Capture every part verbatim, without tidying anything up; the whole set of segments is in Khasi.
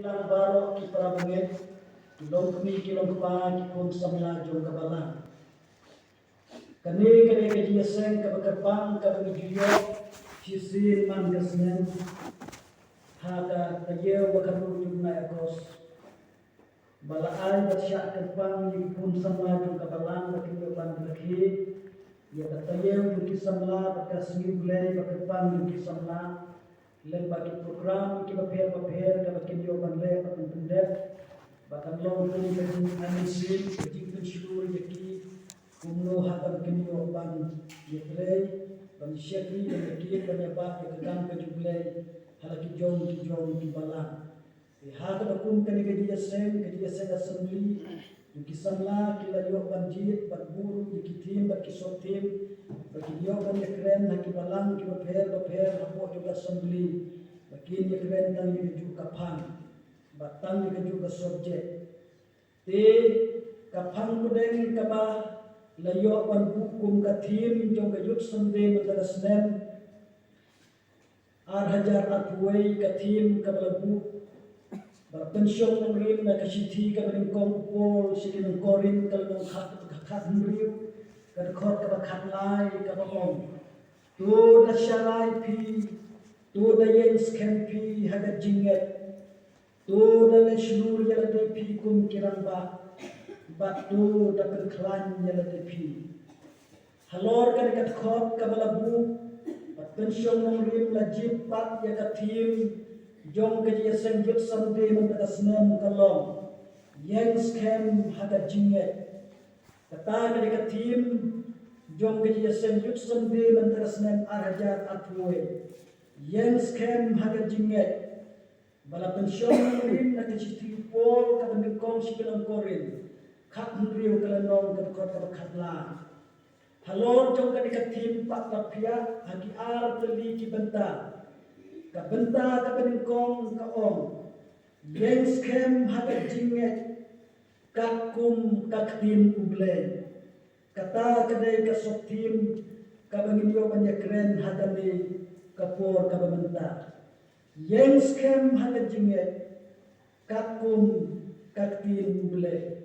Lang baroh ki para bangeit, ki longkmie ki longkpa, ki khun samla jong ka balang. Kane ka dei ka jingïaseng kaba kyrpang kaba ngi ju ïoh shisien man ka snem ha ka taïew ba khatduh jong u bnai August. Ba la ai bad shah kyrpang ïa ki khun samla jong ka balang ba kin ïoh ban rakhe ïa ka taïew jong ki samla bad ka sngi U Blei ba kyrpang jong ki samla. Lem bad ki program kiba pher bapher kaba kin ïoh ban leh bad ban pyndep. Ba kan long kum ka jingïaid mynsiem, ka jingpynshlur ïa ki kumno ha kaba kin ïoh ban ïatrei, ban shakri, ban ïakit, ban ïabad ïa ka kam ka jong U Blei ha la ki jong ki jong ki balang. Te ha kaba kum kane ka jingïaseng, ka jingïaseng assembly, jong ki samla ki la ïoh ban jied bad buh ruh ïa ki theme bad ki sub theme ba kin ïoh ban ïakren ha ki balang kiba pher bapher hapoh jong ka assembly. Ba kin ïakren tang ïa kajuh ka phang bad tang ïa kajuh ka subject. Te ka phang pdeng kaba la ïoh ban buh kum ka theme jong ka Youth Sunday mynta ka snem ar hajar arphew wei, ka theme kaba la buh ba la pynshong nongrim na ka shithi kaba nyngkong u Paul sha ki nong Korinth, ka lynnong khat, ka khathynriew, ka dkhot kaba khatlai, kaba ong: To da sharai phi, to da ïeng skhem phi ha ka jingngeit, to da leh shlur ïa lade phi kum ki rangbah, bad to da pynkhlaiñ ïa lade phi. Halor kane ka dkhot kaba la buh bad pynshong nongrim, la jied pat ïa ka theme jong ka jingïaseng Youth Sunday mynta ka snem, ka long: Ïeng skhem ha ka jingngeit. Kata ka dei ka theme jong ka jingïaseng Youth Sunday mynta ka snem ar hajar arphew wei: Ïeng skhem ha ka jingngeit. Ba la pynshong nongrim na ka shithi u Paul kaba nyngkong sha ki nong Korinth, khathynriew, ka lynnong, ka dkhot kaba khatlai. Halor jong kane ka theme pat la phiah ha ki ar tylli ki bynta. Ka bynta kaba nyngkong ka ong: Ïeng skhem ha ka jingngeit katkum ka ktien U Blei. Kata ka dei ka sub theme kaba ngin ïoh ban ïakren ha kane ka por kaba mynta. Ïeng skhem ha ka jingngeit katkum ka ktien U Blei.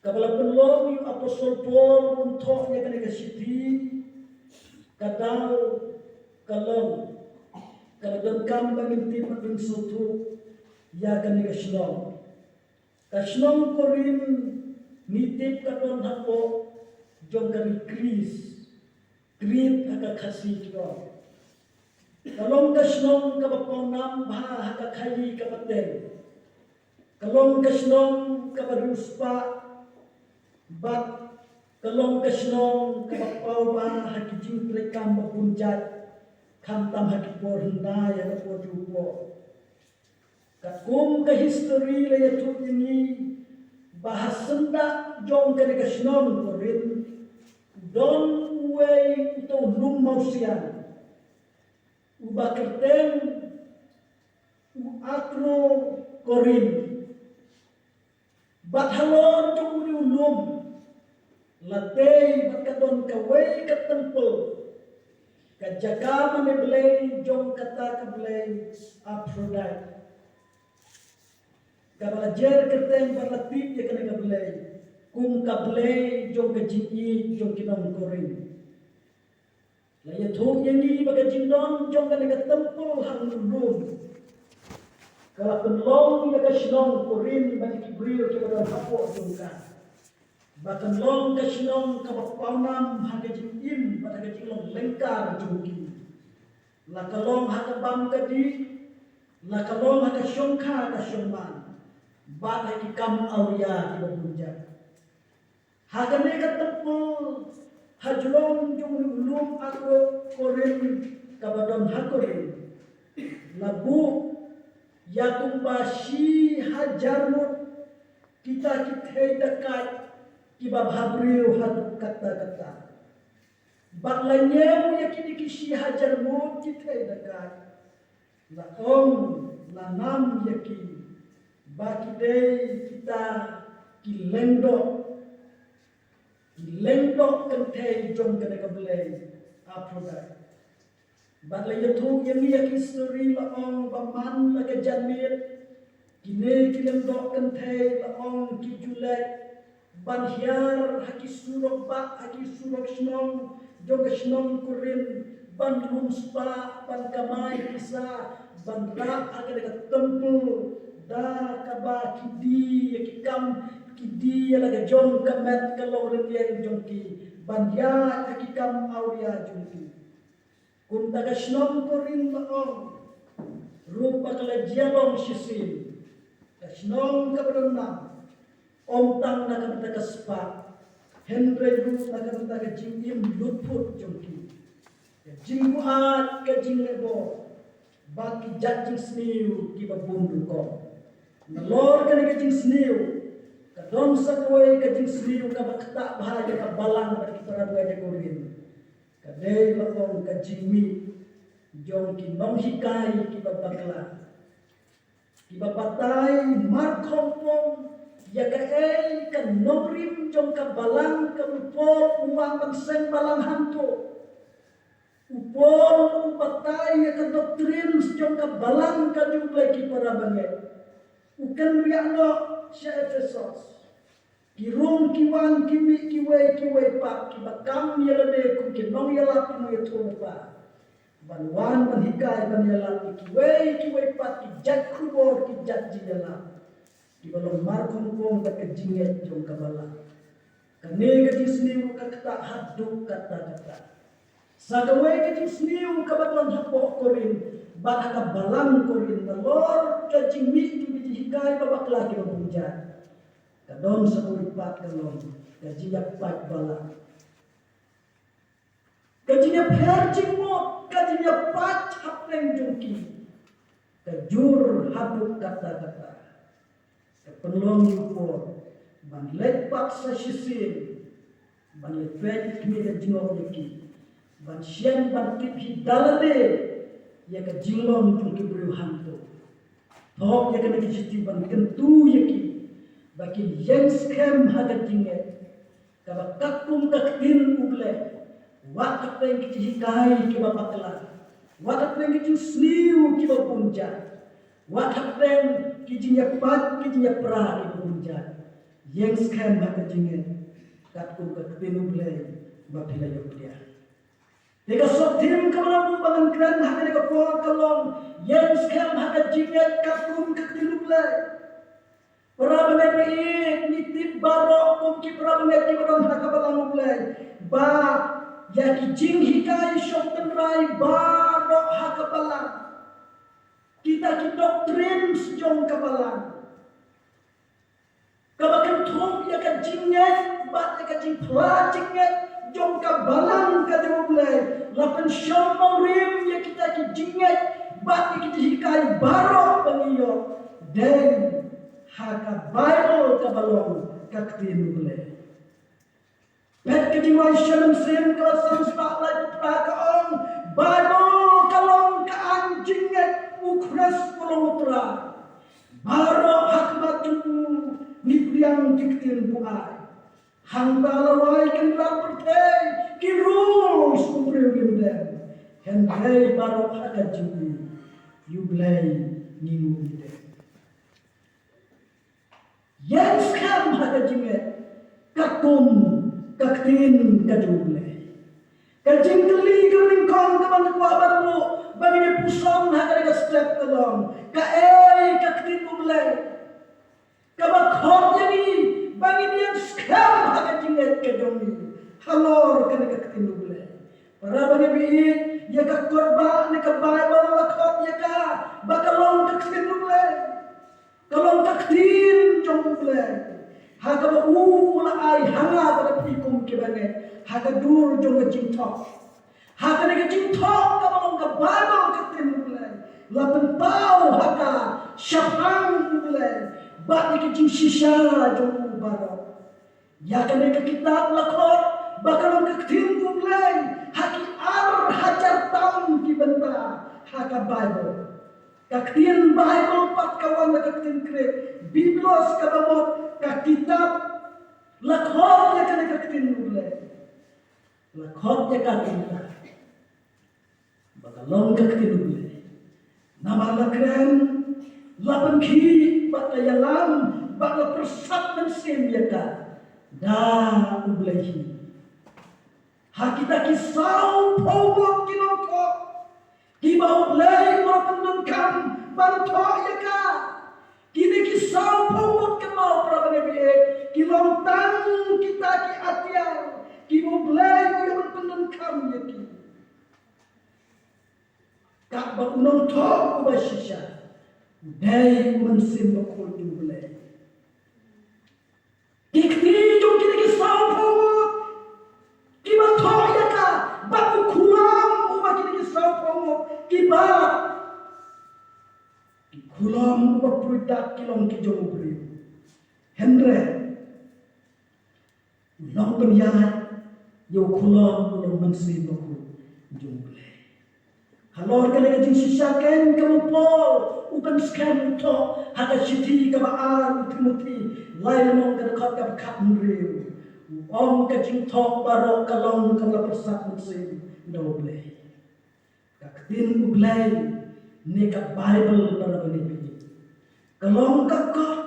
Kaba la pynlong ïa u Apostol Paul ban thoh ïa kane ka shithi, ka daw ka long, ka la donkam ba ngin tip bad ngin sngewthuh ïa kane ka shnong. Ka shnong Korinth ngi tip ka don hapoh jong ka ri Greece, Crete ha ka Khasi ki ong. Ka long ka shnong kaba pawnam bha ha ka khaii ka pateng. Ka long ka shnong kaba riewspah bad ka long ka shnong kaba paw bha ha ki jingtrei kam ba bun jait, khamtam ha ki por hyndai ha ka por jong u Paul. Katkum ka history la ïathuh ïa ngi ba ha syndah jong kane ka shnong Korinth u don uwei uta u lum mawsiang uba kyrteng u Akro Korinth. Bad halor jong une u lum la tei bad ka don kawei ka temple, ka jaka mane blei jong kata ka blei Aphrodite, kaba la jer kyrteng bad la tip ïa kane ka blei kum ka blei jong ka jingïeit jong ki nong Korinth. La ïathuh ïa ngi ba ka jingdon jong kane ka temple ha une u lum ka la pynlong ïa ka shnong Korinth bad ïa ki briew kiba don hapoh jong ka ba kan long ka shnong kaba pawnam ha ka jingim bad ha ka jinglong lyngkar jong ki. La ka long ha ka bam ka dih, la ka long ha ka shongkha ka shongman, bad ha ki kam awria kiba bun jait. Ha kane ka temple, ha jrong jong u lum Akro Korinth kaba don ha Korinth, la buh ïa kumba shi hajar ngut kita ki thei dakait kiba bhabriew haduh katta katta. Bad la ñiew ïa kine ki shi hajar ngut ki thei dakait, la ong, la nam ïa ki ba ki dei kita ki lyngdoh, ki lyngdoh kynthei jong kane ka blei Aphrodite. Bad la ïathuh ïa ngi ïa ki history, la ong ba man la ka janmiet Ne ki lyngdoh kynthei la ong ki ju leit ban hiar ha ki surok bah, ha ki surok shnong jong ka shnong Korinth, ban lum spah, ban kamai pisa, ban rah ha kane ka temple da kaba ki die ïa ki kam, ki die ïa la ka jong ka met ka long rynïeng jong ki, ban ïaid ha ki kam awria jong ki. Kumta ka shnong Korinth la ong ruh ba ka la jia long shisien ka shnong kaba don nam, ym tang na ka bynta ka spah, hynrei ruh na ka bynta ka jingim lutphut jong ki, ka jingbuaid, ka jingleh bor bad ki jait jingsniew kiba bun rukom. Nalor kane ka jingsniew ka don sa kawei ka jingsniew kaba ktah bha ïa ka balang bad ki para bangeit ha Korinth. Ka dei ba ong ka jingmih jong ki nonghikai kiba bakla, kiba batai markhongpong ïa kaei ka nongrim jong ka balang kaba u Paul u wan ban seng balang hangto. U Paul u batai ïa ka doctrines jong ka balang ka jong U Blei, ki para bangeit. U kynriah noh sha Ephesos. Ki rung ki wan ki mih kiwei kiwei pat kiba kam ïa lade kum ki nongïalap ki nongïathuhlypa, ban wan ban hikai ban ïalap ïa kiwei kiwei pat ki jait khubor ki jait jingïalap kiba long markhongpong bad ka jingngeit jong ka balang. Kane ka jingsniew ka ktah haduh katta katta. Sa kawei ka jingsniew kaba don hapoh Korinth bad ha ka balang Korinth nalor ka jingmih jong ki jinghikai ba bakla kiba bun jait, ka don sa kawei pat ka long ka jingïapait balang. Ka jingïapher jingmut, ka jingïapait hapdeng jong ki ka jur haduh katta katta. Ka pynlong ïa u Paul ban leit pat sa shisien ban leit peit khmih da jngoh ïa ki, ban shem ban tip hi da lade ïa ka jinglong jong ki briew hangto. Thok ïa kane ka shithi ban kyntu ïa ki ba kin ïeng skhem ha ka jingngeit kaba katkum ka ktien U Blei, wat hapdeng ki jinghikai kiba bakla, wat hapdeng ki jingsniew kiba bun jait, wat hapdeng ki jingïapait ki jingïapra kiba bun jait. Ïeng skhem ha ka jingngeit katkum ka ktien U Blei ba phi la ïoh pdiang. Te ka sub theme kaba la buh ba ngan kren ha kane ka por ka long ïeng skhem ha ka jingngeit katkum ka ktien U Blei. Para bangeit, ngi tip baroh kum ki para bangeit kiba don ha ka balang U Blei ba ïa ki jinghikai shong tynrai baroh ha ka balang, kita ki doctrines jong ka balang, kaba kynthup ïa ka jingngeit bad ïa ka jingphla jingngeit jong ka balang ka jong U Blei, la pynshong nongrim ïa kita ki jingngeit bad ïa ki jinghikai baroh ba ngi ïoh dei ha ka Baibl kaba long ka ktien U Blei. Peit ka Jingrwai Shem Mynsiem ka lynnong spah laiphew phra ka ong, Baibl ka long ka aiñ jingngeit, U Khrist u long U Trai. Baroh ha khmat jong u ngi pdiang ki ktien buaid. Hangta la wai Kynrad pyrthei, ki rules u briew ngim dem. Hynrei baroh ha ka jong u, ïa U Blei ngi mut ngi dem. Ïeng skhem ha ka jingngeit katkum ka ktien ka jong U Blei. Ka jingkylli ka nyngkong kaba nga kwah ban buh ba ngin ïa puson ha kane ka step ka long, kaei ka ktien U Blei kaba khot ïa ngi ba ngin ïeng skhem ha ka jingngeit ka jong ngi halor kane ka ktien U Blei? Para bangeit, ïa ka kot ba ne ka Baibl la khot ïa ka ba ka long ka ktien U Blei. Ka long ka ktien jong U Blei ha kaba u la ai ha nga bad ha phi kum ki bangeit ha ka dur jong ka jingthoh. Ha kane ka jingthoh kaba long ka Baibl ka ktien U Blei, la pynpaw ha ka shaphang U Blei bad ïa ka jingshisha jong u baroh. Ïa kane ka kitab la khot ba ka long ka ktien U Blei ha ki ar hajar tam ki bynta ha ka Baibl. Ka ktien Baibl pat ka wan na ka ktien Grik Biblos, kaba mut ka kitab. La khot ïa kane ka ktien U Blei, la khot ïa ka ktien ba ka long ka ktien U Blei. Namar la kren, la pynkhih bad ïalam bad la pyrsad mynsiem ïa ka da U Blei hi. Ha kita ki saw phew ngut ki nongthoh kiba U Blei u la pyndonkam ban thoh ïa ka. Kine ki saw phew ngut kynmaw para bangeit, ki long tang kita ki atiar kiba U Blei u ïa pyndonkam ïa ki. Katba u nongthoh uba shisha u dei u Mynsiem Bakhuid U Blei. Ki kti jong kine ki saw phew ngut kiba thoh ïa ka, bad u khulom uba kine ki saw phew ngut kiba, ki khulom uba pruid dak ki long ki jong u briew. Hynrei u long pynïaid ïa u khulom u long Mynsiem Bakhuid jong U Blei. Halor kane ka jingshisha kein kaba u Paul u pynskhem u thoh ha ka shithi kaba ar u Timothi, lai lynnong, ka dkhot kaba khathynriew. U ong ka jingthoh baroh ka long kaba la pyrsad mynsiem da U Blei. Ka ktien U Blei ne ka Baibl para bangeit, ka long ka kot,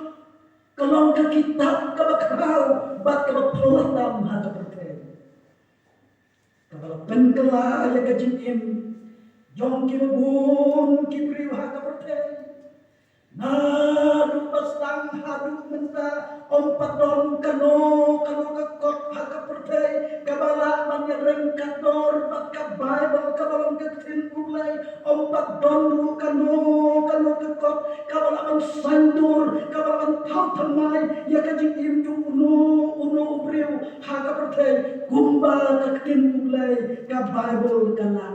ka long ka kitab kaba khraw bad kaba phylla tam ha ka pyrthei. Kaba la pynkylla ïa ka jingim jong kiba bun ki briew ha ka pyrthei. Naduh ba sdang haduh mynta, ym pat don kano kano ka kot ha ka pyrthei kaba lah ban ïaryngkat dor bad ka Baibl kaba long ka ktien U Blei. Ym pat don ruh kano kano ka kot kaba lah ban saiñdur, kaba lah ban thaw thymmai ïa ka jingim jong uno uno u briew ha ka pyrthei kumba ka ktien U Blei, ka Baibl, ka lah.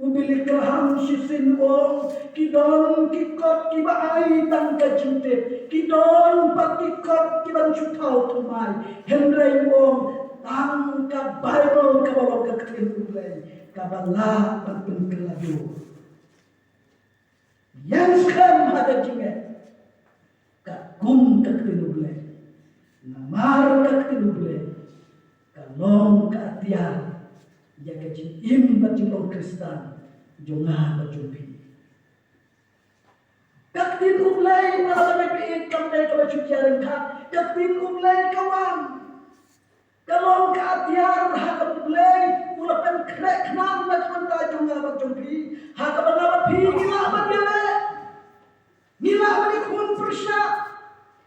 U Billy Graham shisien u ong, ki don ki kot kiba ai tang ka jingtip, ki don pat ki kot kiban shu thaw thymmai. Hynrei u ong, tang ka Baibl kaba long ka ktien U Blei kaba lah ban pynkylla dur. Ïeng skhem ha ka jingngeit, ka kum ka ktien U Blei. Namar ka ktien U Blei ka long ka atiar ïa ka jingim bad jinglong Khristan jong nga bad jong phi. Ka ktien U Blei, para bangeit, kam dei kaba shu ïa ryngkat. Ka ktien U Blei ka wan, ka long ka atiar ha kaba U Blei u la pynkhreh khnang na ka bynta jong nga bad jong phi, ha kaba nga bad phi ngi lah ban ïaleh, ngi lah ban ïakhun pyrshah,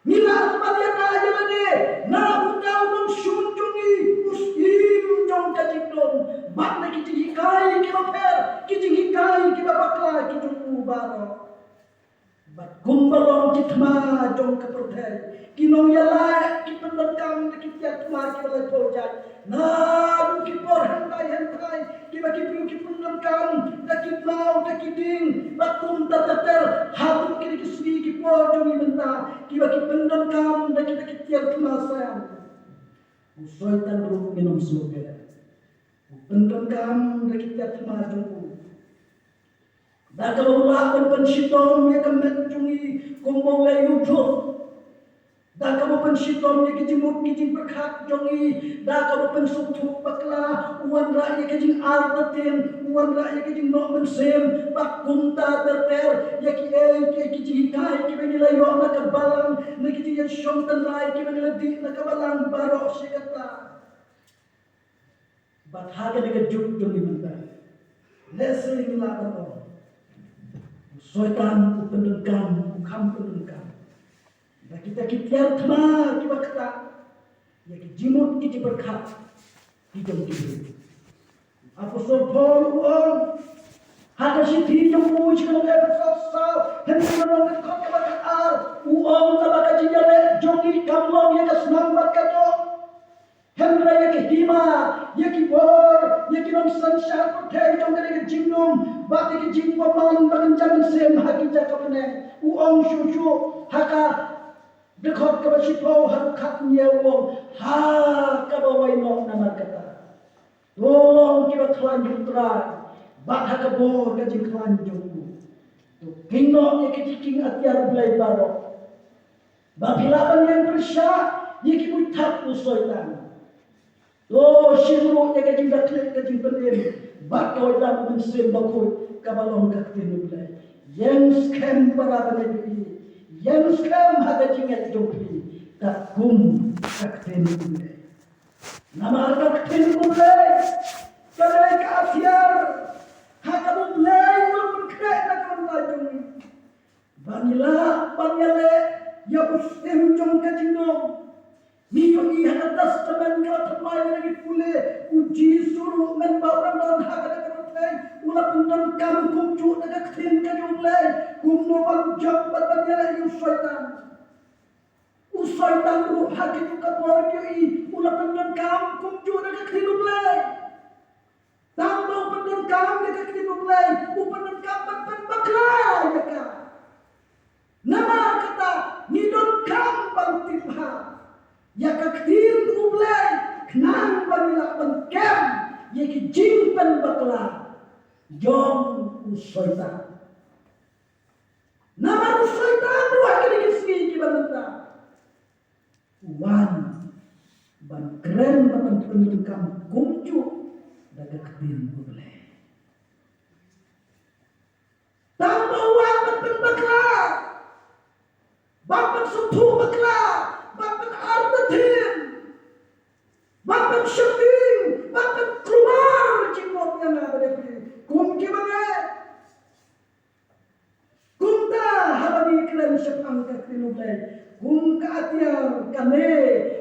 ngi lah ban ïada ïa lade na uta u nongshun jong ngi, u syiem jong ka jingdum, bad na ki jinghikai kiba pher, ki jinghikai kiba bakla ki jong u baroh. Bad kumba long ki thma jong ka pyrthei, ki nongïaleh ki pyndonkam da ki tiar thma kiba laiphew jait. Naduh ki por hynrei hynrei kiba ki briew ki pyndonkam da ki maw da ki dieng, bad kumta ter ter haduh kine ki sngi ki por jong ngi mynta, kiba ki pyndonkam da ki, da ki tiar thma sian. U Soitan ruh ngin ym sngewbha u pyndonkam da ki tiar thma jong u. Da kaba u lah ban pynshitom ïa ka met jong ngi kumba u leh ïa u Job. Da kaba u pynshitom ïa ki jingmut ki jingpyrkhat jong ngi. Da kaba u pynsuk thuh bakla, u wanrah ïa ka jingartatien, u wanrah ïa ka jingnoh mynsiem, bad kumta ter ter ïa kiei kiei ki jinghikai kiba ngi la ïoh na ka balang, na ki jingïashong tynrai kiba ngi la dih na ka balang baroh shi katta. Bad ha kane ka juk jong ngi mynta, lehse ngi lah ban ong, u Soitan u pyndonkam, u kham pyndonkam da kita ki tiar thma kiba ktah ïa ki jingmut ki jingpyrkhat ki jong ki briew. Apostol Paul u ong ha ka shithi jong u sha ki nong Ephesos, hynrei nong ka dkhot kaba khatar, u ong kaba ka jingïaleh jong ngi kam long ïa ka snam bad ka doh. Hynrei ïa ki hima, ïa ki bor, ïa ki nongsynshar pyrthei jong kane ka jingdum, bad ïa ki jingbymman ba kynja mynsiem ha ki jaka bneng. U ong shuh shuh ha ka dkhot kaba shiphew ha ka khathynñiew u ong, ha kaba wai noh namar kata, to long kiba khlaiñ ha U Trai, bad ha ka bor ka jingkhlaiñ jong u to kheiñ noh ïa ki jingkieng atiar U Blei baroh. Ba phi lah ban ïeng pyrshah ïa ki buit thap u Soitan. To shim ruh ïa ka jingda khleh ka jingpynim bad ka waitlam u Mynsiem Bakhuid kaba long ka ktien U Blei. Ïeng skhem para bangeit, Ïeng skhem ha ka jingngeit jong phi katkum ka ktien U Blei. Namar ka ktien U Blei ka dei ka atiar ha kaba U Blei u la pynkhreh na ka bynta jong ngi, ba ngi lah ban ïaleh ïa u syiem jong ka jingdum. Ngi ïohi ha ka Testament kaba thymmai, lada ngi pule, u Jisu ruh mynba u dang don ha kane ka pyrthei u la pyndonkam kumjuh da ka ktien ka jong U Blei, kumno ban jop bad ban ïaleh ïa u Soitan. U Soitan ruh ha kane ka por ngi ïohi u la pyndonkam kumjuh da ka ktien U Blei. Tang ba u pyndonkam ïa ka ktien U Blei, u pyndonkam ban pynbakla ïa ka. Namar kata ngi donkam ban tip bha ïa ka ktien U Blei khnang ba ngi lah ban kem ïa ki jingpynbakla jong u Soitan. Namar u Soitan ruh ha kine ki sngi kiba mynta u wan ban kren bad ban pyndonkam kumjuh da ka ktien U Blei. Tang ba u wan ban pynbakla, ban pynsngewthuh bakla, ban pynartatien, ban pynsheptieng, ban pynkulmar jingmut ïa nga bad ïa phi kum ki bangeit. Kumta haba ngi kren shaphang ka ktien U Blei kum ka atiar, kane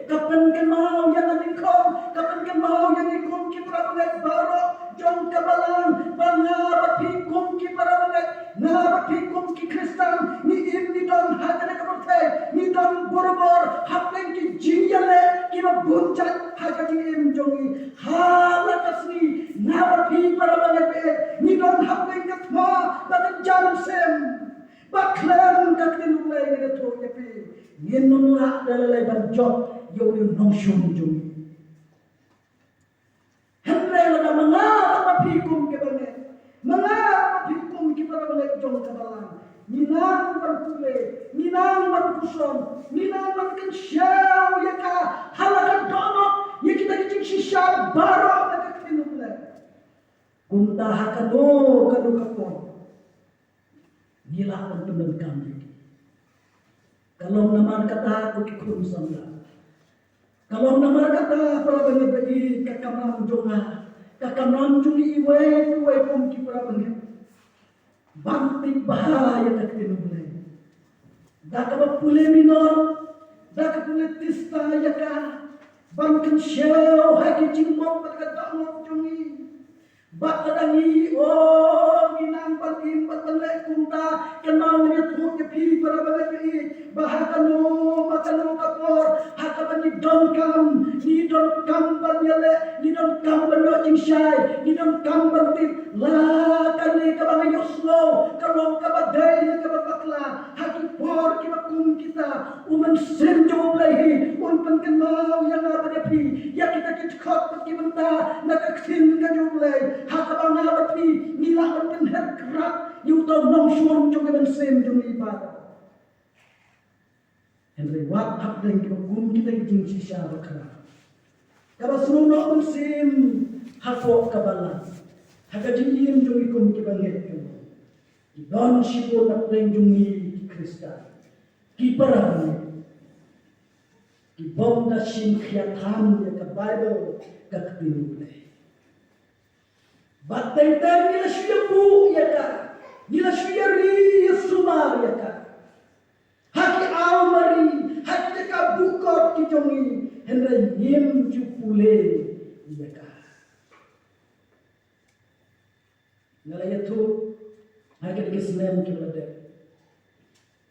ka pynkynmaw ïa nga nyngkong, ka pynkynmaw ïa ngi kum ki para bangeit baroh jong ka balang, ba nga bad phi kum ki para bangeit, nga bad phi kum ki Khristan, ngi im ngi don ha kane ka pyrthei, ngi don borabor hapdeng ki jingïaleh kiba bun jait ha ka jingim jong ngi. Ha la ka sngi nga bad phi para bangeit, ngi don hapdeng ka thma bad ka jam mynsiem. Ba khlem ka ktien U Blei ngi da thoh ïa phi, ngin ym lah da lei lei ban jop ïa u nongshun jong ngi. Hynrei lada ma nga bad ma phi kum ki bangeit, ma nga bad ma phi kum ki para bangeit jong ka balang, ngi nang ban pule, ngi nang ban puson, ngi nang ban kynshew ïa ka ha la ka dohnud ïa kita ki jingshisha baroh na ka ktien U Blei. Kumta ha kano kano ka por ngi lah ban pyndonkam ïa ki. Ka long namar kata ko ki khun samla. Ka long namar kata para bangeit ba ïeit, ka kamram jong nga, ka kamram jong ngi iwei pa iwei kum ki para bangeit, ban tip bha ïa ka ktien U Blei. Da kaba pule minot, da ka pule tista ïa ka, ban kynshew ha ki jingmut bad ka dohnud jong ngi. Bad lada ngi, o, ngi nang ban im bad ban leh kumta, kynmaw ngi ïathuh ïa phi para bangeit ba ïeit, ba ha kano ma kano ka por, ha kaba ngi donkam, ngi donkam ban ïaleh, ngi donkam ban ïoh jingshai, ngi donkam ban tip la kane kaba ngi ïohsngew ka long kaba dei ne kaba bakla. Ha ki por kiba kum kita, u Mynsiem jong U Blei hi un pynkynmaw ïa nga bad ïa phi ïa kita ki dkhot bad ki bynta na ka ktien ka jong U Blei, ha kaba nga bad phi ngi lah ban pynher krap ïa uta u nongshun jong ka mynsiem jong ngi baroh. Hynrei wat hapdeng kiba kum kita ki jingshisha bakhraw, kaba sngewnoh mynsiem hapoh ka balang, ha ka jingim jong ngi kum ki bangeit, ki don shibun hapdeng jong ngi ki Khristan, ki para bangeit, ki bym da shim khia than ïa ka Baibl, ka ktien U Blei. Bad teng teng ngi la shu ïabuh ïa ka, ngi la shu ïari ïasumar ïa ka ha ki almari, ha ki jaka buh kot ki jong ngi, hynrei ngim ju pule ïa ka. Nga la ïathuh ha kine ki snem kiba la dep,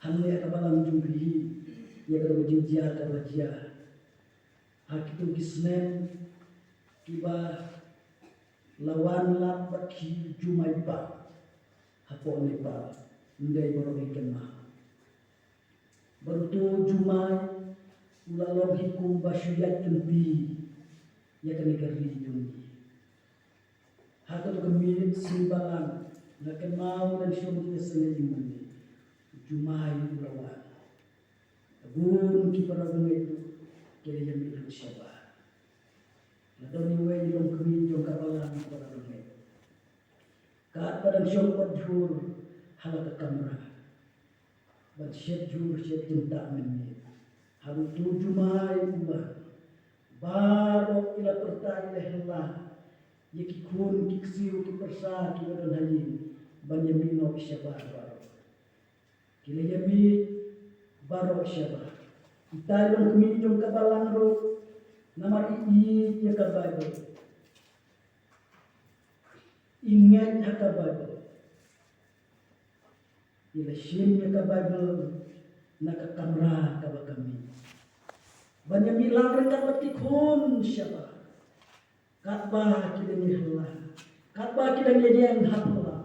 hangne ha ka balang jong phi, ïa kane ka jingjia kaba la jia ha kito ki snem kiba la wan lap bad ki jumai ba hapoh Nepal, ym dei baroh ngi kynmaw. Bad uto u jumai u la long hi kumba shu ïaid lynti ïa kane ka ri jong ngi. Ha kato ka miet sngi Balang, nga kynmaw ngan shong ïaseng ïa i mane, u jumai u la wan. Bun ki para bangeit ruh ki la ïamih lut shabar. La don iwei i longkmie jong ka balang, para bangeit, katba dang shong kot jhur ha la ka kamra, ban shet jur shet jynta mynmiet. Haduh utu u jumai u wan, baroh ki la pyrta, ki la hella ïa ki khun ki ksiew ki pyrsa kiba don ha ïing ban ïamih noh shabar baroh. Ki la ïamih baroh shabar. Itai long kmie jong ka balang ruh, namar i ïeit ïa ka Baibl, i ngeit ha ka Baibl. I la shim ïa ka Baibl na ka kamra kaba ka mih ban ïamih lang ryngkat bad ki khun shabar. Katba ki dang ïa hella, katba ki dang ïa ïeng ha pla,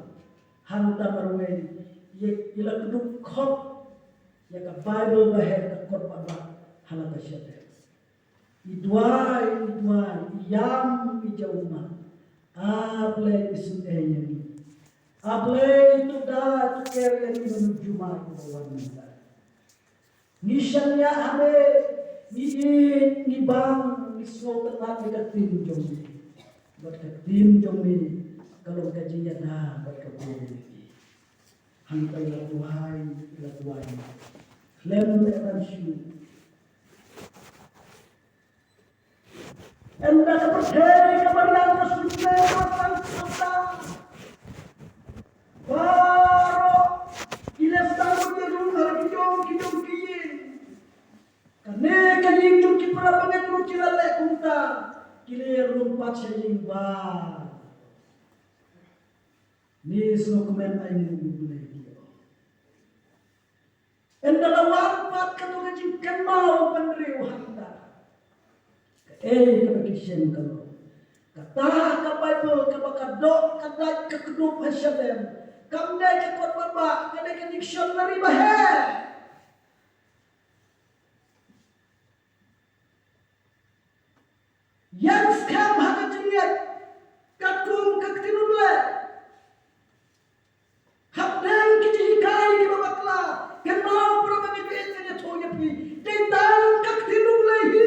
hangta marwei i la kdup khop ïa ka Baibl ba heh ka kot Baibl ha la ka shatei. I duwai, i duwai, i ïam, i jaw ummat. A Blei, isynei ïa ngi. A Blei, to da to ker ïa ngi, mynta u jumai uba wan mynta. Ngi shaniah ha me, ngi ïeit, ngi bang, ngi sngewtynnat ïa ka ktien jong me. Bad ka ktien jong me ka long ka jingïada bad ka burom ïa ngi. Hangta i la duwai, i la duwai. Khlem da dep ban shu Ynda ka pyrthei ka mariang ka sngewthuh ka tang sngewthuh. Baroh ki la sdang ban ïarung ha la ki jong ki jong ki ïing. Kane ka ïing jong ki para bangeit ruh ki la leh kumta. Ki la ïarung pat sha ïing ba. Ni sngewkmen ai nguh U Blei ki ong. Ynda la wan pat kato ka jingkynmaw bynriew hangta. Kaei kaba ki shem ka long? Kata ka Baibl kaba ka doh ka dait ka kdup ha shalem. Kam dei ka kot ba bha, ka dei ka dictionary ba heh. Ïeng skhem ha ka jingngeit katkum ka ktien U Blei. Hapdeng ki jinghikai kiba bakla, kynmaw para bangeit, nga ïathuh ïa phi, dei tang ka ktien U Blei hi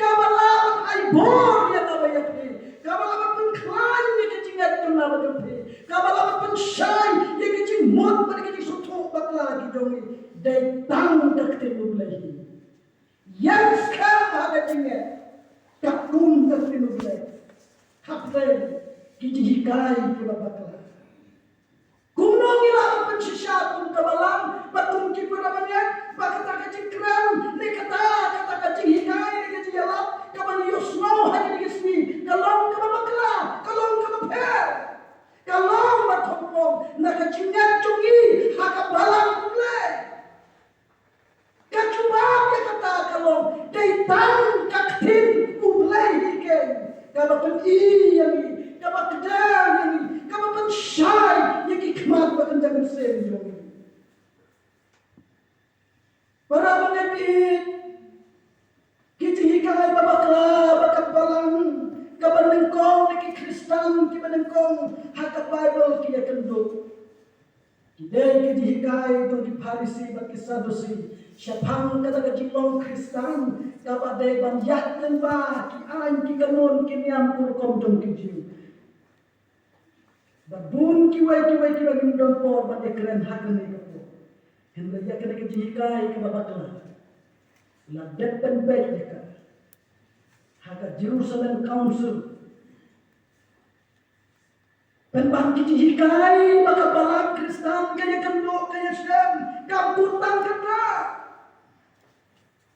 kaba lah ban ai bor ïa nga bad ïa phi, kaba lah ban pynkhlaiñ ïa ka jingngeit jong nga bad jong phi, kaba lah ban pynshai ïa ka jingmut bad ka jingsngewthuh bakla ki jong ngi. Dei tang ka ktien U Blei hi. Ïeng skhem ha ka jingngeit katkum ka ktien U Blei. Hapdeng ki jinghikai kiba bakla. Kumno ngi lah ban pynshisha kum ka balang bad kum ki para bangeit ba kata ka jingkren ne kata, kata ka jinghikai ne ka jingïalap kaba ngi ïohsngew ha kine ki sngi ka long kaba bakla, ka long kaba pher, ka long ba thok pong na ka jingngeit jong ngi ha ka balang U Blei. Ka jubab ïa kata ka long, dei tang ka ktien U Blei hi keiñ kaba pyni ïa ngi, kaba kdew ïa ngi, kaba pynshai ïa ki khmat ba kynja mynsiem jong ngi. Para bangeit, ki jinghikai ba bakla ba ka balang kaba nyngkong ne ki Khristan kiba nyngkong ha ka Baibl ki ïakynduh. Ki dei ki jinghikai jong ki Pharisi bad ki Sadusi shaphang kata ka jinglong Khristan kaba dei ban ïaid lyngba ki aiñ ki kanun ki niam ki rukom jong ki Jiw. Bad bun kiwei kiwei kiba ngim don por ban ïakren ha kane ka por. Hynrei ïa kane ka jinghikai kaba bakla la dep ban beit ïa ka ha ka Jerusalem Council. Pynban ki jinghikai ba ka balang Khristan ka ïakynduh ka ïashem kam kut tang kata.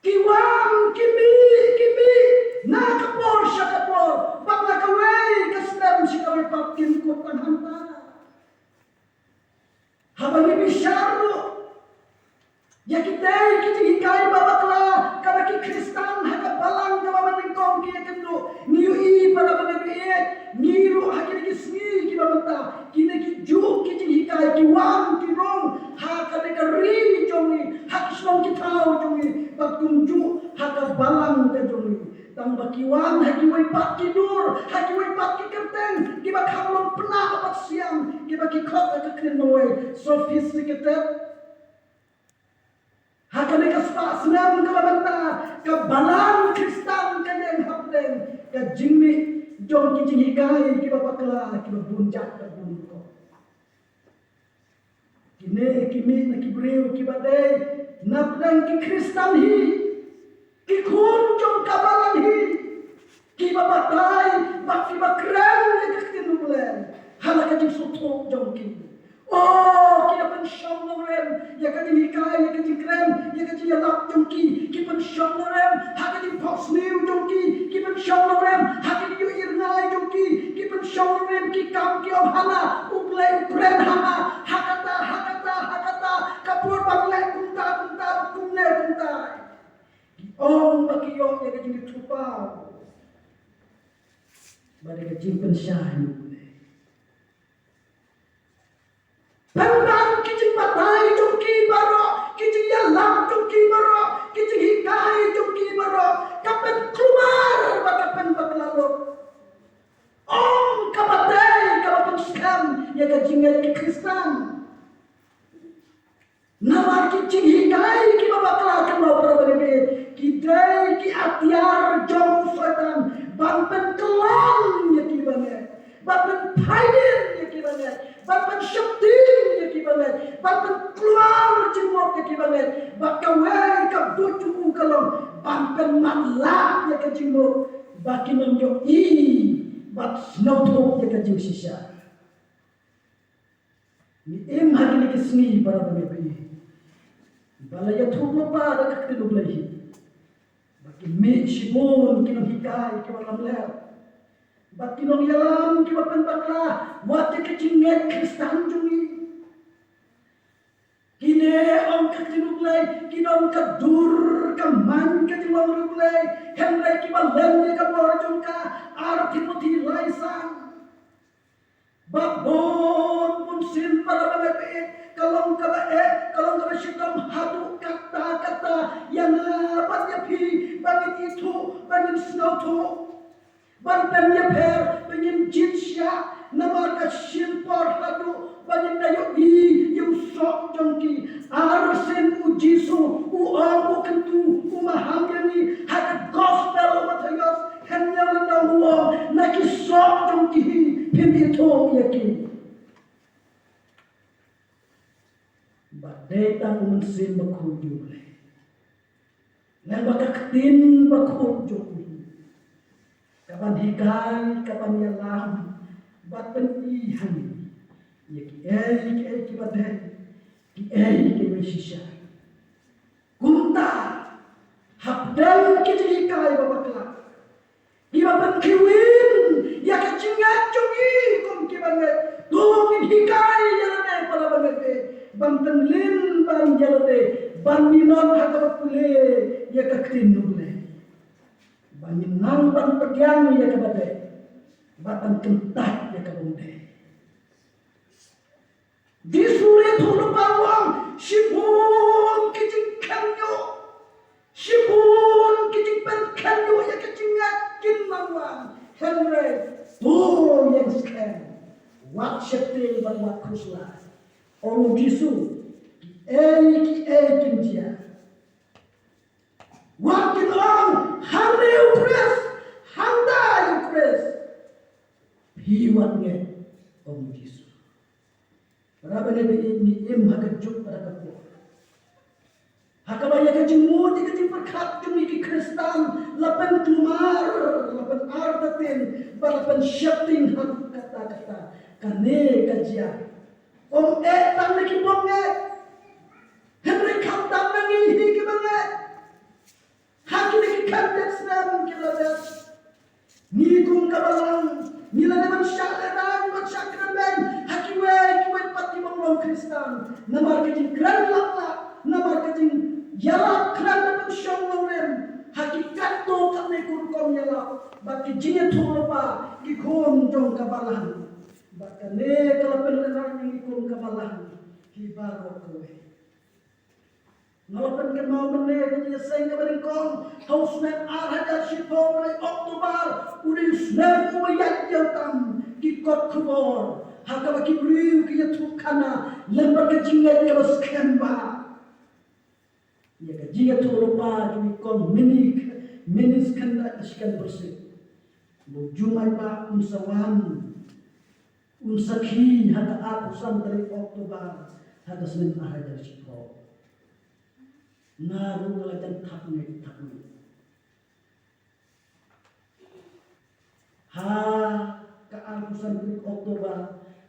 Ki wan ki mih ki mih na ka por sha ka por bad na kawei ka snem sha kawei pat, kim kut tang hangta. Haba ngi bishar ruh ïa kitei ki jinghikai ba bakla kaba ki Khristan ha ka balang kaba nyngkong ki ïakynduh, ngi ïohi para bangeit, ngi ruh ha kine ki sngi kiba mynta kine ki juk ki jinghikai ki wan ki rung ha kane ka ri jong ngi, ha ki shnong ki thaw jong ngi bad kumjuh ha ka balang ka jong ngi. Tang ba ki wan ha kiwei pat ki dur, ha kiwei pat ki kyrteng kiba kham long pynah bad siam, kiba ki khot ha ka ktien bawei sophisticated. Ha kane ka spah snem kaba mynta ka balang Khristan ka ïeng hapdeng ka jingmih jong ki jinghikai kiba bakla kiba bun jait bad bun rukom. Ki Kine ki mih na ki briew kiba dei napdeng ki Khristan hi, ki khun jong ka balang hi, kiba batai bad kiba kren ïa ka ktien U Blei ha la ka jingsngewthuh jong ki. O, ki da pynshong nongrim ïa ka jinghikai, ïa ka jingkren, ïa ka jingïalap jong ki. Ki pynshong nongrim ha ka jingphohsniew jong ki. Ki pynshong nongrim ha ka jingïohi rngai jong ki. Ki pynshong nongrim, ki kam ki ong hana, U Blei u kren hana, ha kata, ha kata, ha kata, ka por ban leh kumta, kumta, kumne, kumta. Ki ong ba ki ïoh ïa ka jingïathuhpaw bad ïa ka jingpynshai na U Blei. Pynban ki jingbatai jong ki baroh, ki jingïalap jong ki baroh, ki jinghikai jong ki baroh, ka pynkulmar bad ka pynbakla lut. Ong kaba dei kaba pynskhem ïa ka jingngeit ki Khristan. Namar ki jinghikai kiba bakla, kumno para bangeit, ki dei ki atiar jong u Soitan ban pynkyllon ïa ki bangeit, ban pynphaidien ïa ki bangeit, ban pynsheptieng ïa ki bangeit, ban pynkulmar jingmut ïa ki bangeit. Bad kawei ka buit jong u ka long ban pynmatlah ïa ka jingmut ba kin ym ïohi bad sngewthuh ïa ka jingshisha. Ngi im ha kine ki sngi para bangeit, ba la ïathuh lypa da ka ktien U Blei hi ba kin mih shibun ki nonghikai kiba lamler bad ki nongïalam kiba pynbakla wat ïa ka jingngeit Khristan jong ngi. Kine, ong ka ktien U Blei, ki don ka dur ka main ka jinglong U Blei, hynrei kiba len ïa ka bor jong ka. Ar Timothi lai san. Ba bun bun sien para bangeit, ka long kaba eh, ka long kaba shitom haduh katta katta ïa nga bad ïa phi, ba ngin ithuh, ba ngin sngewthuh, ban pynïapher, ba ngin jied shah, namar ka shim por haduh ba ngin da ïohi ïa u soh jong ki. Arsien u Jisu u ong, u kyntu, u maham ïa ngi ha ka gospel u Mathaios, hynñiew lynnong, u ong, na ki soh jong ki hi phin ithuh ïa ki. Bad dei tang u Mynsiem Bakhuid U Blei, lem bad ka ktien bakhuid jong u, ka ban hikai, ka ban ïalam bad pyni ha ngi ïa kiei kiei kiba dei, kiei kiba shisha. Kumta, hapdeng ki jinghikai ba bakla, kiba pynkhiwin ïa ka jingngeit jong ngi kum kiba ngeit, to ngin hikai ïa lade para bangeit, ban pynlin ban ïa lade, ban minot ha kaba pule ïa ka ktien U Blei, ban ngin nang ban pdiang ïa kaba dei, ban kyntait ïa kaba ym dei. Jisu u ïathuh lypa, u ong, shibun ki jingkhynñiuh, shibun ki jingpynkhynñiuh ïa ka jingngeit kin nang wan. Hynrei to ïeng skhem, wat sheptieng bad wat khuslai. Ong u Jisu, kiei kiei kin jia. Wat kin ong, hangne u Khrist, hangtai u Khrist. Phi wat ngeit, ong u Jisu. Para bangeit, ngi im ha ka juk bad ha ka por ha kaba ïa ka jingmut, ïa ka jingpyrkhat jong ngi ki Khristan la pynkulmar, la pynartatien bad la pynsheptieng haduh katta katta. Kane ka jia, ym eh tang na ki bym ngeit, hynrei khamtam na ngi hi kiba ngeit. Ha kine ki khyndiat snem ki la dep, ngi kum ka balang ngi la dep ban shah lehraiñ, ban shah kren beiñ ha kiwei kiwei pat ki bym long Khristan, namar ka jingkren lap lap, namar ka jingïalap kren da pynshong nongrim ha ki katto katne ki rukom ïalap bad ki jingïathuhlypa ki khun jong ka balang. Bad kane ka la pynlehraiñ ïa ngi kum ka balang hi baroh kawei. Nga la pynkynmaw mynne ka jingïaseng kaba nyngkong ha u snem ar hajar shiphew, u dei October, u dei u snem uba ïaid ïa tam ki kot khubor ha kaba ki briew ki ïathuh khana lem bad ka jingngeit kaba skhem bha. Ïa ka jingïathuhlypa jong i kong Mini, Mini Skhendat Shikan Bersih, ba u jumai ba un sa wan, un sakhi ha ka arphew san tarik October Ha ka snem ar hajar shiphew, nga ruh nga la jan thap ngi thap ngi. Ha ka arphew san tarik October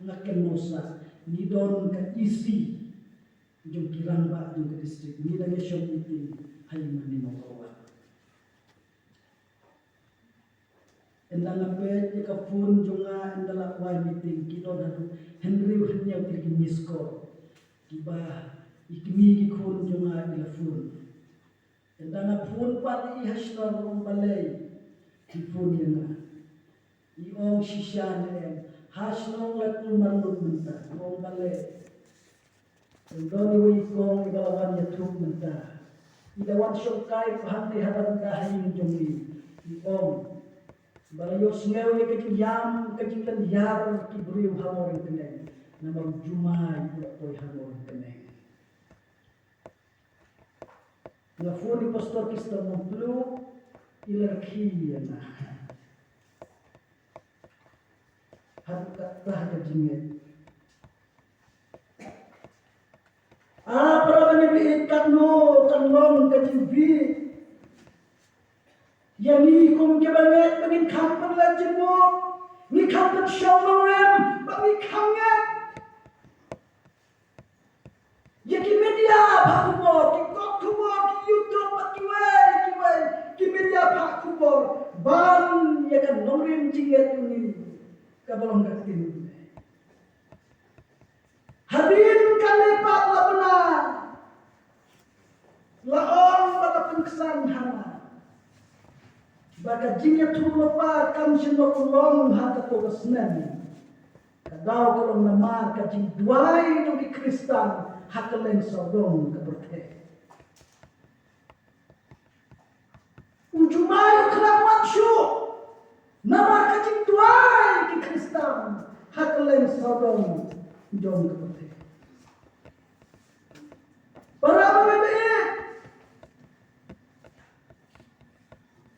nga kynmaw sa ngi don ka E C jong ki rangbah jong ka district, ngi dang ïashong meeting ha i mane mo ka wad. Ynda nga peit ïa ka phone jong nga, ynda la wai meeting ki don haduh hynriew hynñiew tylli ki miss call kiba i kmie ki khun jong nga i la phone. Ynda nga phone pat ïa i ha shnong, ong balei ki phone ïa nga. I ong shisha ne em, ha shnong la kulmar lut mynta, ong balei. Don iwei i kong iba la wan ïathuh mynta. I la wan shongkai pat hangne ha bynta ha ïing jong ngi. I ong ba la ïohsngew ïa ka jingïam ka jinglynñiar ki briew ha Mawryngkneng. Namar u Jumai u la poi ha Mawryngkneng. Nga phone ïa i Pastor Christopher Mawplu, i la rkhie ïa nga. Haduh katta ka jingngeit. Ah, para bangeit, katno kan long ka jingbieit ïa ngi kum ki bangeit ba ngin kham pynleit jingmut, ngi kham pynshong nongrim, ba ngi kham ngeit ïa ki media ba khubor, ki kot khubor, ki YouTube bad kiwei kiwei ki media ba khubor ban ïa ka nongrim jingngeit jong ngi kaba long ka ktien. Hadien kane pat la bna la ong ba la pynksan ha nga ba ka jingïathuhlypa kam shym la long ha kato ka snem. Ka daw ka long namar ka jingduwai jong ki Khristan ha kylleng sawdong ka pyrthei. U Jumai u khlem wan shuh namar ka jingduwai ki Khristan ha kylleng sawdong jong ka pyrthei. Para bangeit,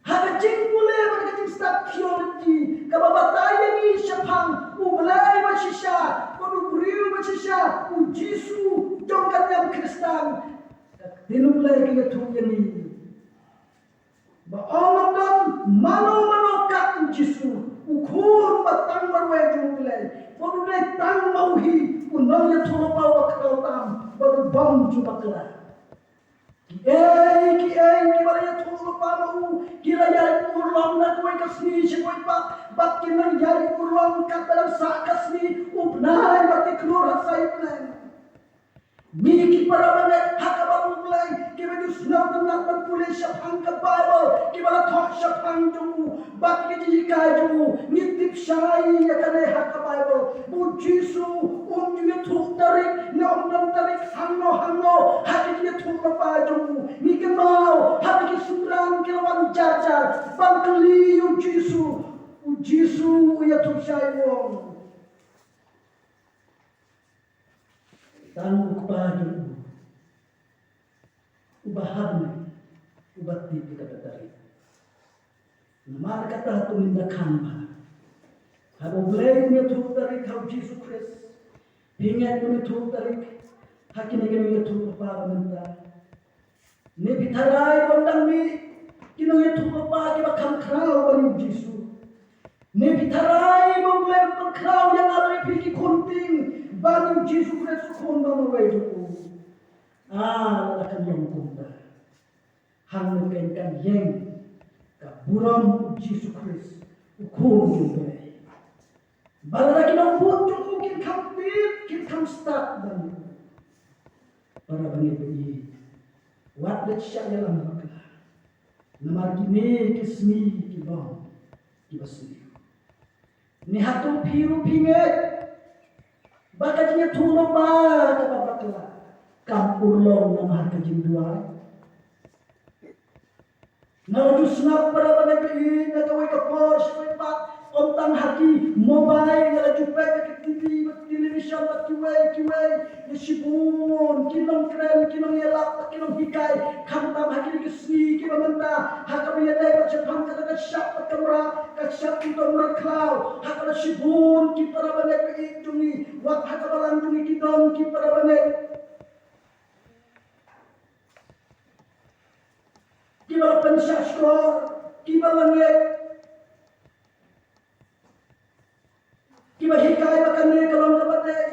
ha ka jingpule bad ka jingstad theology kaba batai ïa ngi shaphang U Blei ba shisha bad u briew ba shisha, U Jisu jong ka niam Khristan. Ka ktien U Blei ka ïathuh ïa ngi ba ym don mano mano kat U Jisu, u Khun ba tang marwei jong U Blei, bad u dei tang ma u hi u nongïathuhlypa uba khraw tam bad u bym ju bakla. Kiei kiei kiba la ïathuhlypa ma u ki la ïaid urlong na kawei ka sngi sha kawei pat, bad kin nang ïaid urlong katba dang sah ka sngi, u bnai bad ki khlur ha sa ïing. Ngi ki para bangeit ha kaba U Blei, kiba ju sngewtynnat ban pule shaphang ka Baibl, kiba la thoh shaphang jong u bad ki jinghikai jong u, ngi tip shai ïa kane ha ka Baibl ba U Jisu um ju ïathuh tarik ne um don tarik hangno hangno ha ki jingïathuhlypa jong u. Ngi kynmaw ha ki synran ki la wan jar jar ban kylli ïa U Jisu. U Jisu u ïathuh shai u ong, tang U Kpa jong u uba ha bneng uba tip ïa kata ka tarik. Namar kata to ngin da khang bha. Haba U Blei un ïathuh tarik ha U Jisu Khrist, phi ngeit un ïathuh tarik ha kine ki nongïathuhlypa ba mynta? Ne phi tharai ba ym dang mih ki nongïathuhlypa kiba kham khraw ban ïa U Jisu? Ne phi tharai ba U Blei un pynkhraw ïa nga bad ïa phi ki khun tieng ban ïa U Jisu Khrist, u Khun ba marwei jong u? Ah, lada kan long kumta, hangno kan ïeng ka burom U Jisu Khrist, u Khun jong U Blei? Ba lada ki nongbud jong u kin kham tied, kin kham stad ban ïa u. Para bangeit ba ïeit, wat leit shah ïalam bakla, namar kine ki sngi ki long kiba sniew. Ne hato phi ruh phi ngeit ba ka jingïathuhlypa kaba bakla kam urlong namar ka jingduwai? Nga la ju sngap, para bangeit ba ïeit, na kawei ka por sha kawei pat, ym tang ha ki mobile, nga la ju peit ha ki T V bad television bad kiwei kiwei, ïa shibun ki nongkren, ki nongïalap bad ki nonghikai, khamtam ha kine ki sngi kiba mynta, ha kaba ïadei bad shaphang kata ka shap bad ka mrad, ka shap ki tong mrad khlaw, ha kaba shibun ki para bangeit ba ïeit jong ngi, wat ha ka balang jong ngi ki don ki para bangeit Kiba la pynshah shkor, kiba la ngeit, kiba hikai ba kane ka long kaba dei.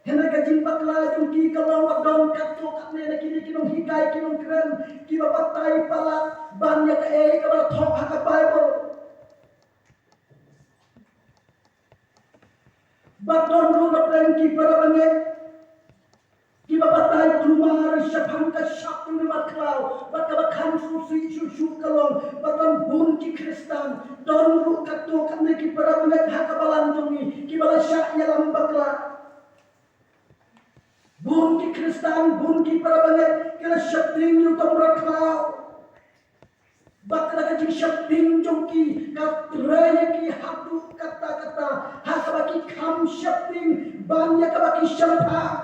Hynrei ka jingbakla jong ki ka long ba don katto katne na kine ki nonghikai ki nongkren kiba batai palat ban ïa kaei kaba la thoh ha ka Baibl. Bad don ruh na pdeng ki para bangeit kiba batai kulmar shaphang ka shap jong u Nongbat Khlaw bad kaba kham sngewsih shuh shuh ka long ba don bun ki Khristan, don ruh katto katne ki para bangeit ha ka balang jong ngi kiba la shah ïalam bakla. Bun ki Khristan, bun ki para bangeit ki la sheptieng ïa u Nongbat Khlaw. Bad kata ka jingsheptieng jong ki ka trei ïa ki haduh katta katta ha kaba ki kham sheptieng ban ïa kaba ki shemphang.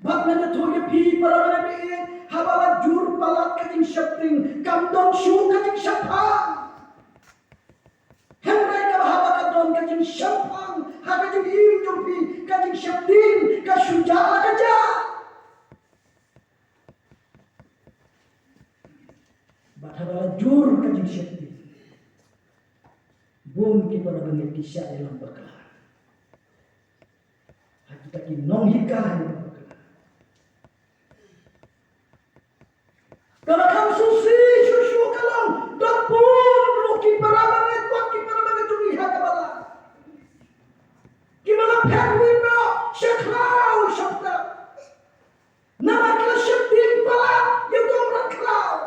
Bad ngan ïathuh ïa phi para bangeit, haba la jur palat ka jingsheptieng kam don shuh ka jingshemphang. Hynrei kaba haba ka don ka jingshemphang ha ka jingim jong phi, ka jingsheptieng ka shu jah la ka jah. Bad haba la jur ka jingsheptieng, bun ki para bangeit ki shah ïalam bakla ha kita ki nonghikai bakla. Kaba kham sngewsih shuh shuh ka long don bun ruh ki para bangeit, wat ki para bangeit jong ngi ha ka balang kiba la phet win noh sha khlaw sha kta. Namar ki la sheptieng palat ïa u Nongbat Khlaw.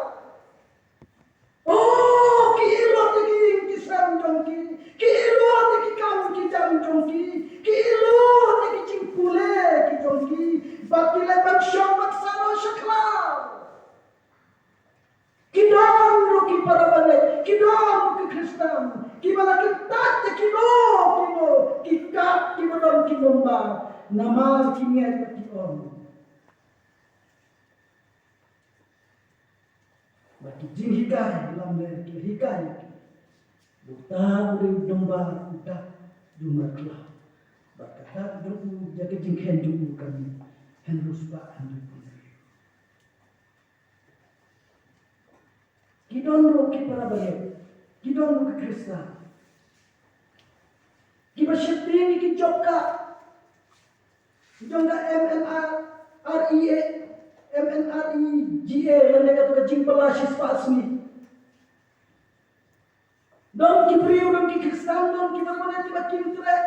Oh, ki ïeh lut ïa ki ïing ki sem jong ki, ki ïeh lut ïa ki kam ki jam jong ki, ki ïeh lut ïa ki jingpule ki jong ki, bad ki leit ban shong ban sah noh sha khlaw. Ki don ruh ki para bangeit, ki don ruh ki Khristan kiba la kyntait ïa kino kino ki kat kiba don ki nombar, namar ki ngeit bad ki ong ba ki jinghikai lamler ki hikai ïa ki ba uta u dei u nombar u dak jong u Nongbat Khlaw. Bad ka dak jong u, ïa ka jingkhein jong u ka mih hynriew spah hynriew phew. Ki don ruh ki para bangeit, ki don ruh ki Khristan kiba sheptieng ïa ki job card jong ka M N R E A, M N R E G A, lane kato ka jingbylla shispah sngi. Don ki briew, don ki Khristan, don ki para bangeit kiba kim treh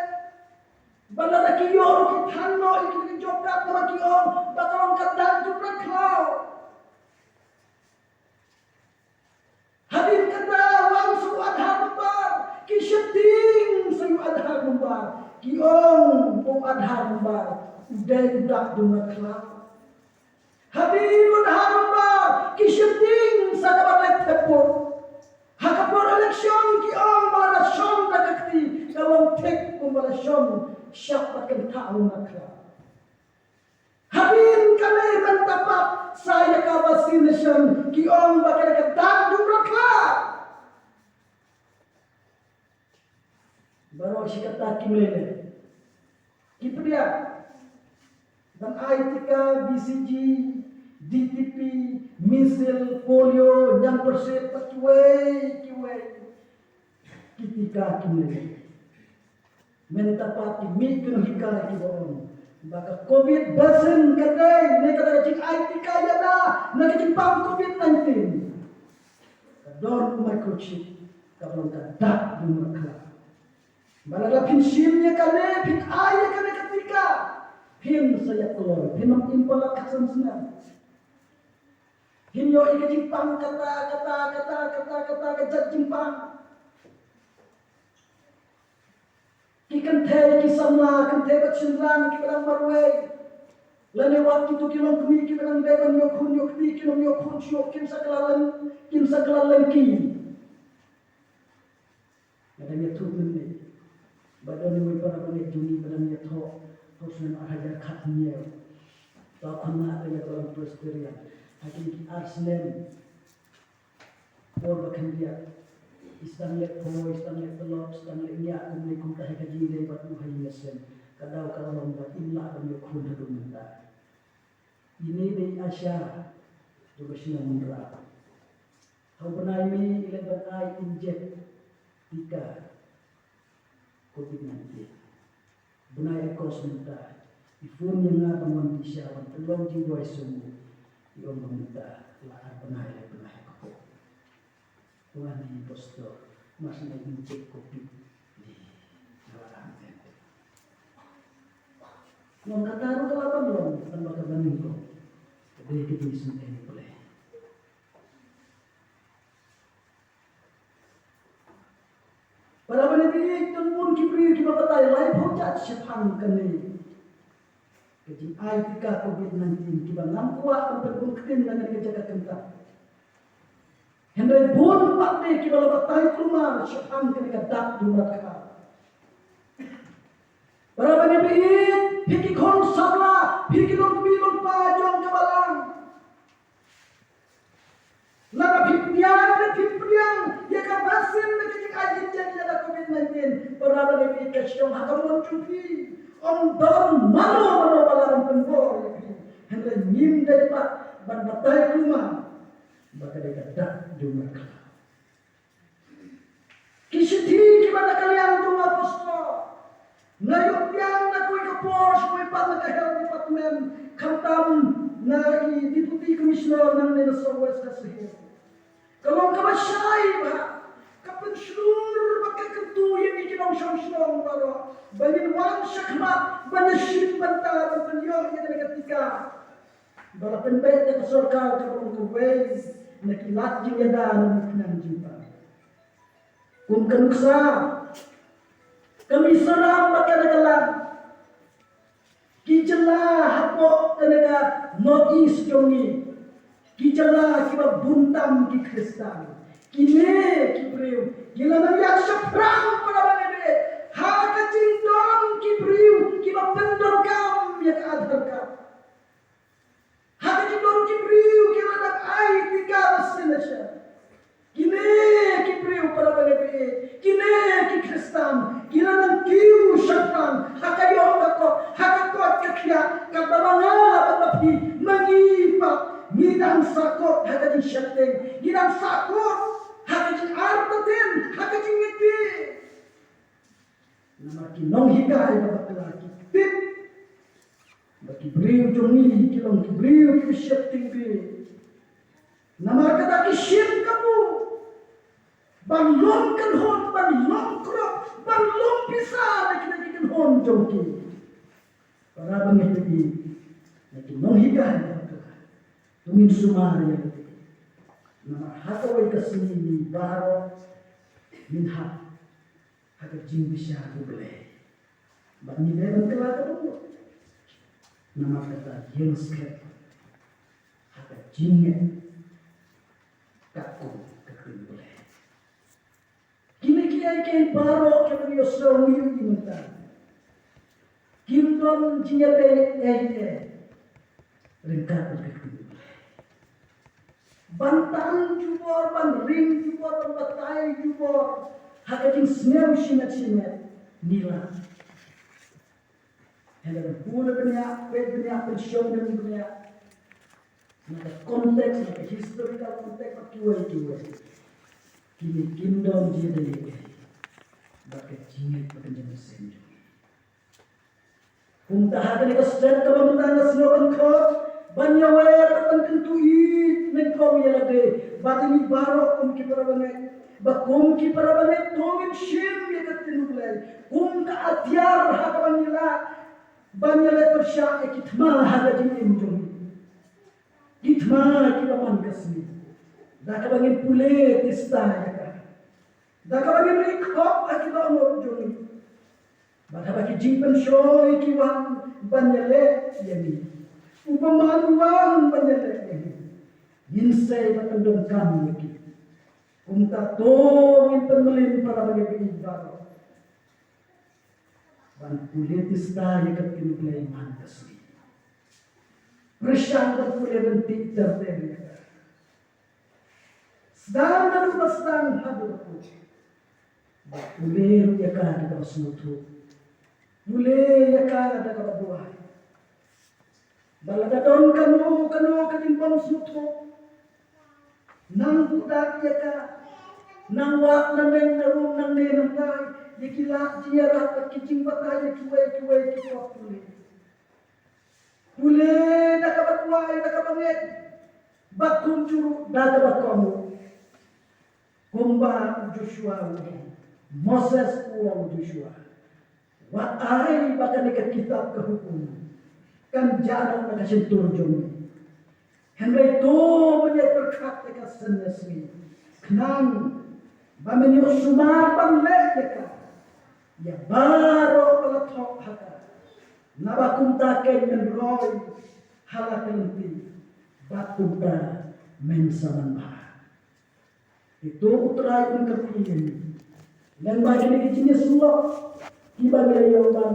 ba lada ki ïoh ruh ki than noh ïa ki job card, namar ki ong ba ka long ka dak jong u Nongbat Khlaw. Hadien kata wan sa u Aadhaar number, ki sheptieng sa ïa u Aadhaar number, ki ong ba u Aadhaar number u dei u dak jong u Nongbat Khlaw. Hadien u Aadhaar number ki sheptieng sa kaba leit thep vote. Ha ka por election ki ong ba lada shong da ka kti ka long thik kumba la shong shap bad kynthah u Nongbat Khlaw. Hadien kane mynta pat sa ïa ka vaccination ki ong ba ka dei ka dak jong u Nongbat Khlaw. Baroh shi katta kim lei lei. Ki pdiang ban ai tika B C G, D T P, measles, polio, ñiangpyrshit bad kiwei kiwei ki tika kim lei lei. Mynta pat ki mih ki nonghikai kiba ong ba ka covid vaccine ka dei ne ka dei ka jingai tika ïa na, na ka jingpang covid nineteen. Ka don u microchip kaba long ka dak jong u Nongbat Khlaw. Ba lada phin shim ïa kane, phin ai ïa kane ka tika, phin sa ïa kloi, phin ym im palat khatsan snem. Phin ïoh ïa ka jingpang kata kata kata kata kata ka jait jingpang. Ki kynthei ki samla, kynthei bad shynrang kiba dang marwei, lane wat kito ki longkmie kiba dang dei ban ïoh khun ïoh kti, kin ym ïoh khun shuh, kin sa kylla leng, kin sa kylla leng ki. Nga dang ïathuh mynne ba don iwei para bangeit jong ngi ba dang ïathoh ha u snem ar hajar khathynñiew. Uta u khynnah dang ïathoh ha Presbyterian. Ha kine ki ar snem por ba khyndiat, i sdang leh poi, i sdang leh tlot, i sdang leh ñiah, kumne kumta ha ka jingïadei bad u ha ïing ha sem. Ka daw ka long ba im lah ban ïoh khun haduh mynta. Ine i dei i Asha, Jong ka shnong Mawryngkneng. Ha u bnai May i la ban ai injek tika covid nineteen. Bnai August mynta i phone ïa nga ban wan bishar ban pynlong jingduwai sngewbha. I ong ba mynta la ar bnai lai bnai ka pop. Wan i pastor mas na injek covid. Ni la ar. Ngan kata ruh ka la ban long tang ba ka ban nyngkong. Ka dei ka jingsngewbha ïa U Blei. Para bangeit, don bun ki briew kiba batai laiphew jait shaphang kane ka jingai tika covid nineteen kiba ngam kwah ban pynbun ktien na kane ka jaka kynta. Hynrei bun pat de kiba la batai kulmar shaphang kane ka dak jong U Kpa. Para bangeit, phi ki khun samla, phi ki longkmie longkpa jong ka balang. Lada phi pdiang ne phim pdiang ïa ka vaccine ne ka jingai injek ïa ka covid nineteen, para bangeit, ka shong ha ka mon jong phi. Ym don mano mano ba lah ban pynbor ïa phi. Hynrei ngim dei pat ban batai kulmar ba ka dei ka dak jong U Kpa. Ki shithi kiba na ka liang jong u apostol. Nga ïoh pdiang na kawei ka por sha kawei pat na ka health department, khamtam na i deputy commissioner nangne na South West Khasi Hills. Ka long kaba shai bha, ka pynshlur bad ka kyntu ïa ngi ki nongshong shnong baroh ba ngin wan shakhmat ban ïashim bynta ban pynïoh ïa kane ka tika. Ba la pynbeit da ka sorkar kaba long kawei na ki lad jingïada na ka khnang jingpang. Kum ka nuksa ka Mizoram bad ka Nagaland, ki jylla hapoh kane ka North East jong ngi, ki jylla kiba bun tam ki Khristan, kine ki briew ki la nang ïaid shaphrang, para bangeit, ha ka jingdon ki briew kiba pyndonkam ïa ka Aadhaar card. Ha ka jingdon ki briew kiba la dep ai tika vaccination. Kine ki briew, para bangeit, kine ki Khristan ki la nang kiew shaphrang ha ka ïoh ka kot, ha ka kot ka khiah, katba ma nga bad ma phi, ma ngi pat ngi dang sahkut ha ka jingsheptieng, ngi dang sahkut ha ka jingartatien, ha ka jingngeit. Namar ki nonghikai ba bakla ki tip ba ki briew jong ngi ki long ki briew ki sheptieng bha. Namar kata ki shim kabu ban lum kynhun, ban lum krop, ban lum pisa na kita ki kynhun jong ki. Para bangeit, na ki nonghikai ba bakla, to ngin sumar ïa lade. Namar ha kawei ka sngi ngi baroh ngin hap ha ka jingbishar U Blei. Bad ngi dei ban kylla ka bynta. Namar kata ïeng skhem ha ka jingngeit katkum ka ktien U Blei. Kine kiei kiei baroh kiba ngi ïohsngew ïa ki mynta kim don jingïadei ei ei ryngkat bad ka ktien U Blei. Ban tan jubor, ban ring jubor, ban batai jubor ha ka jingsngew shimet shimet, ngi lah. Hynrei bun bniah, peit bniah, pynshong bniah na ka context, na ka historical context, bad kiwei kiwei. Kine kim don jingïadei bad ka jingngeit bad ka jingïaseng jong ngi. Kumta ha kane ka step kaba mynta nga sngew ban khot ban ïawad bad ban kyntu ïeit nyngkong ïa lade bad ïa ngi baroh kum ki para bangeit, ba kum ki para bangeit to ngin shim ïa ka ktien U Blei kum ka atiar ha kaba ngi lah ban ïaleh pyrshah ïa ki thma ha ka jingim jong ngi. Ki thma kiba man ka sngi, da kaba ngin pule tista ïa ka, da kaba ngin ri khop ha ki dohnud jong ngi. Bad haba ki jingpynshoi ki wan ban ïaleh ïa ngi, u bymman u wan ban ïaleh ïa ngi, ngin sei ban pyndonkam ïa ki. Kumta to ngin pynmlien para bangeit baroh ban pule tista ïa ka ktien U Blei man ka sngi. Pyrshang ban pule ban tih ter ter ïa ka. Sdang naduh ba sdang haduh ba kut. Ba pule ruh ïa ka da kaba sngewthuh. Pule ïa ka da kaba duwai. Ba lada don kano kano ka jingbym sngewthuh, Nang kudap ïa ka, nang wad na meng na rum, nang ne nang tai, ïa ki lad jingïarap bad ki jingbatai ïa kiwei kiwei ki pop pule. Pule da kaba kwai, da kaba ngeit, bad kumjuh ruh da kaba kohnguh. Kumba u Joshua u ong, Moses u ong u Joshua, wat ai ba kane ka kitab ka hukum kan jah noh na ka shyntur jong me. Hynrei to men ïa pyrkhat ïa ka sien ïa sngi, khnang ba men ïoh sumar ban leh ïa ka ïa baroh ba la thoh ha ka. Naba kumta keiñ men roi ha la ka lynti, bad kumta men sa manbha. Te to u Trai un kyrkhu ïa ngi. Lem bad kine ki jingïasyllok kiba ngi la ïoh ban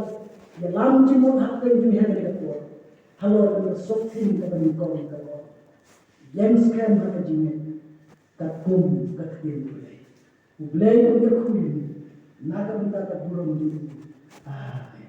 ïalam jingmut hapdeng jong ngi ha kane ka por, halor kane ka sophin kaba nyngkong kaba ong, ïeng skhem ha ka jingngeit katkum ka ktien U Blei. U Blei un kyrkhu ïa ngi na ka bynta ka burom jong U. Amen.